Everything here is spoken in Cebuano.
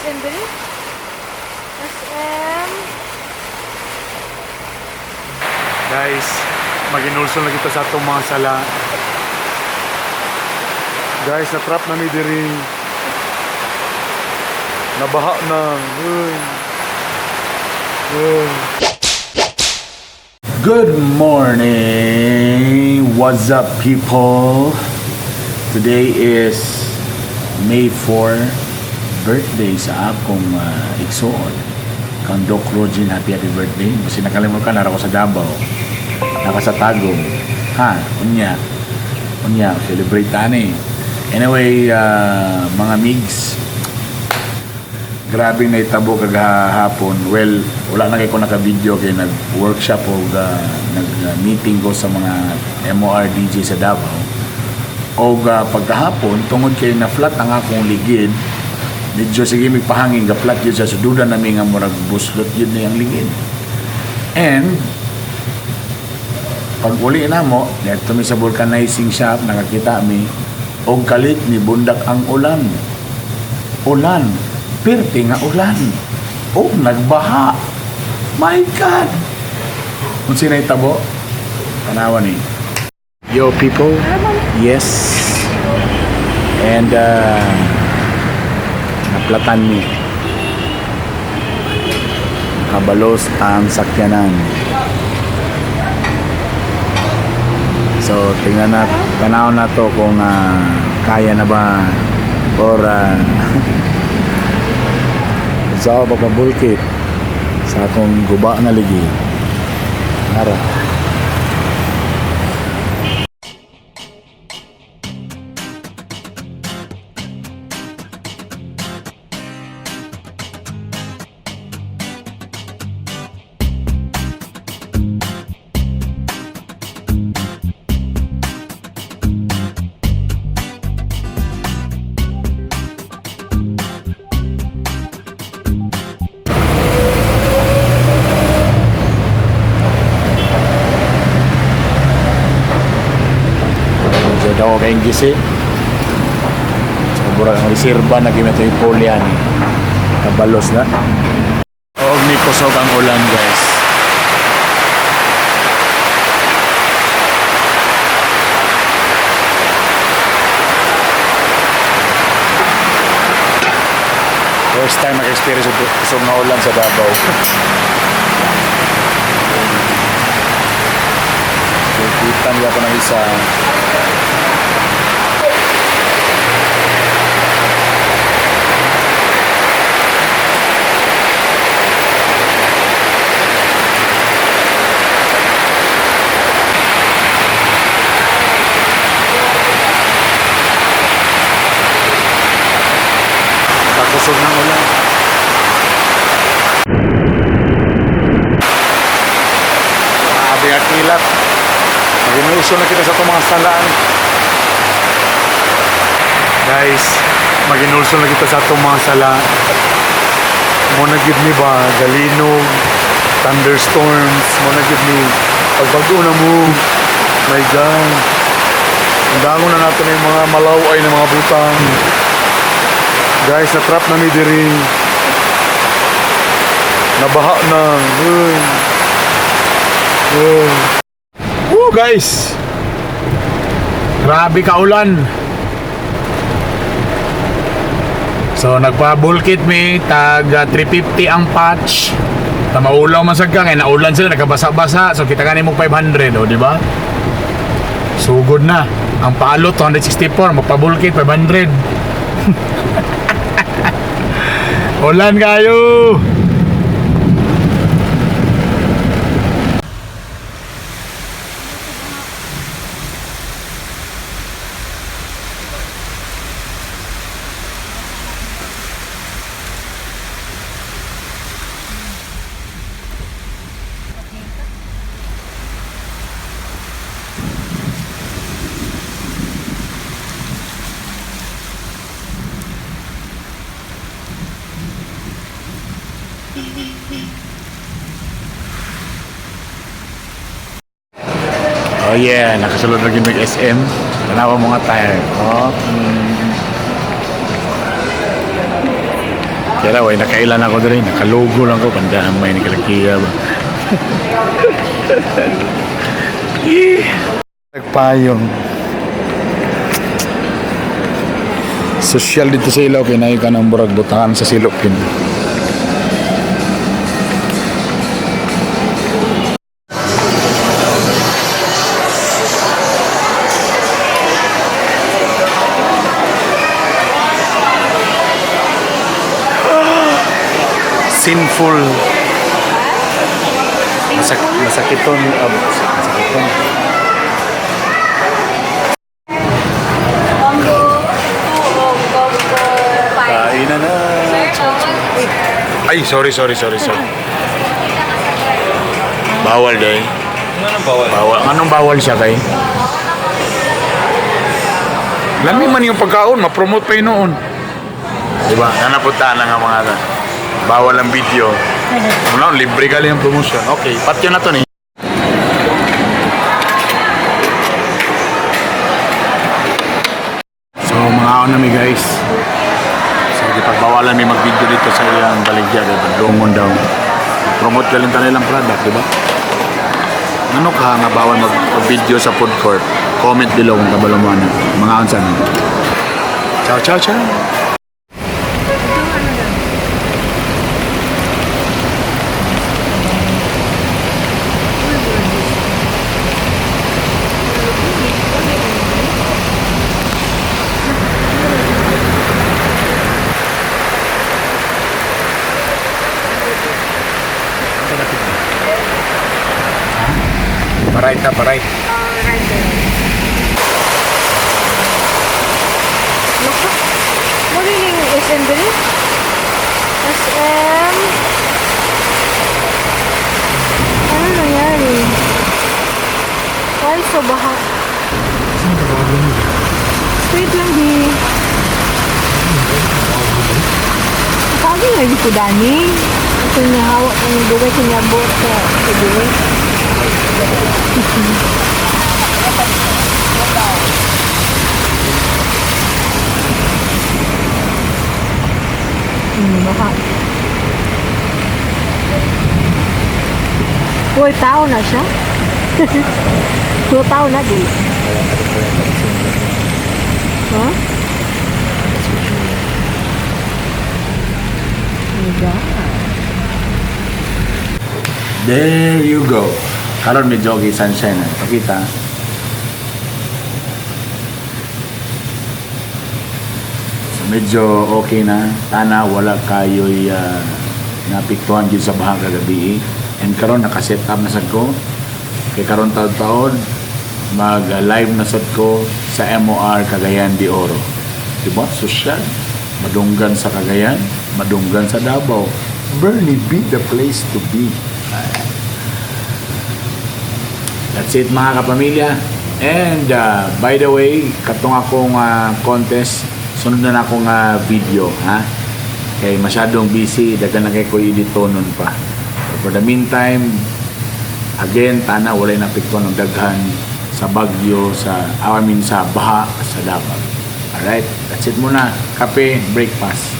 SM diri? SM. Guys, maginulsol na kita sa atong mga sala. Guys, na-trap na mi diri. Nabaha na. Uy. Uy. Good morning! What's up, people? Today is May 4, birthday sa akong igsuon. Kang Doc Rogin, happy happy birthday. Kasi nakalimot ka, nara ko sa Davao. Naka sa Tagum. Ha, unya. Unya, celebrate tani. Anyway, mga migs, grabe na itabo kagahapon. Well, wala na kay ko naka-video kay nag-workshop o nag-meeting ko sa mga MOR DJ sa Davao. O pagkahapon, tungod kay na flat ang akong ligid, medyo sige may pahangin, ga flat yun sa sududan nami nga murag buslot yun na yung ligid. And pag uli na mo, dito mi sa vulcanizing shop, nakakita mi, og kalit ni bundak ang ulan. Ulan. Pirti nga ulan. Og nagbaha. My God! Kung sino itabo, tanawa ni. Yo people, yes. And naplatan mi. Kabalos ang sakyanan. So tingnan na, tanaw na to kung kaya na ba or sa ako pagkabulkit sa akong guba na ligi. Ara. Medyo daw kayong gisi. Sobra ang reserba na ginito yung polyan. Kabalos na. Og ni kusog ang ulan, guys. First time mag-experience og kusog nga ulan sa Davao. So, kita niya ko ng isa. Kakusog ng ulan. Grabe ang kilat. Maginuso na kita sa itong mga salaan. Guys, maginulso na kita sa itong mga sala. Mo na gyud ni ba, galinog, thunderstorms, mo na gyud ni pagbago na mo. My God. Ang dangon na natin yung mga malaway na mga butang. Guys, na-trap na mi diri. Nabaha na. Uy. Uy. Woo, guys! Grabe ka ulan. So nagpa-bulkit mi tag 350 ang patch. Ta maulaw man sad ka kay naulan sila, nagkabasa-basa. So kita gani mo 500, oh, di ba? Sugod na. Ang paalot 264, magpa-bulkit 500. Ulan kayo! Oh yeah, nakasulod na gid SM. Tanawa mo nga tire. Oh. Kaya way nakailan ako diri, nakalugo lang ko pandamay ni kalakiya ba. Eh. Nagpayong. Social dito sa ilaw kay nayo ka ng burag butangan sa silopin. Sinful. Masakiton. Masakiton. Combo 2 o combo 5. Kain na na. Sir, bawal. Ay, sorry, sorry, sorry, sorry. Bawal day. Anong bawal? Bawal. Anong bawal siya kay? Lami man yung pagkaon, ma-promote pa yun noon. Diba? Nanapunta na nga mga bawal ang video. Ano, libre gali ang promotion. Okay, patyo na to ni. So, mga na mi guys. So, di pagbawalan mi mag-video dito sa iyang baligya. Diba? Dungon daw. Promote galing tayo lang product, di ba? Ano ka nga bawal mag-video sa food court? Comment below kung kabalo mo ano. Mga ansan. Ciao, ciao, ciao. Paray ta, paray. Muli yung SM dali? SM? Ano nangyari? Why so baha? Straight lang di. Kagi nga dito, Dani. Ito niya hawak ang dugay kinyabot sa dugay. Baka. Uy, tao na siya. Two tao na, di. Huh? My God. There you go. Karon medyo okay sunshine na. Pakita. So medyo okay na. Tana wala kayo'y napiktuhan dyan sa baha kagabi. Eh. And karon nakaset up na sad ko. Kay karon taon-taon mag-live na sad ko sa MOR Cagayan de Oro. Diba? Social. Madunggan sa Cagayan, madunggan sa Davao. Bernie be the place to be. That's it, mga kapamilya. And by the way, katong akong contest, sunod na akong video, ha? Kay masyadong busy, daghan na kay ko edit nun pa. But for the meantime, again, tana walay napiktuan ng daghan sa bagyo, sa, I mean, sa baha, sa Davao. Alright, that's it muna. Kape, breakfast.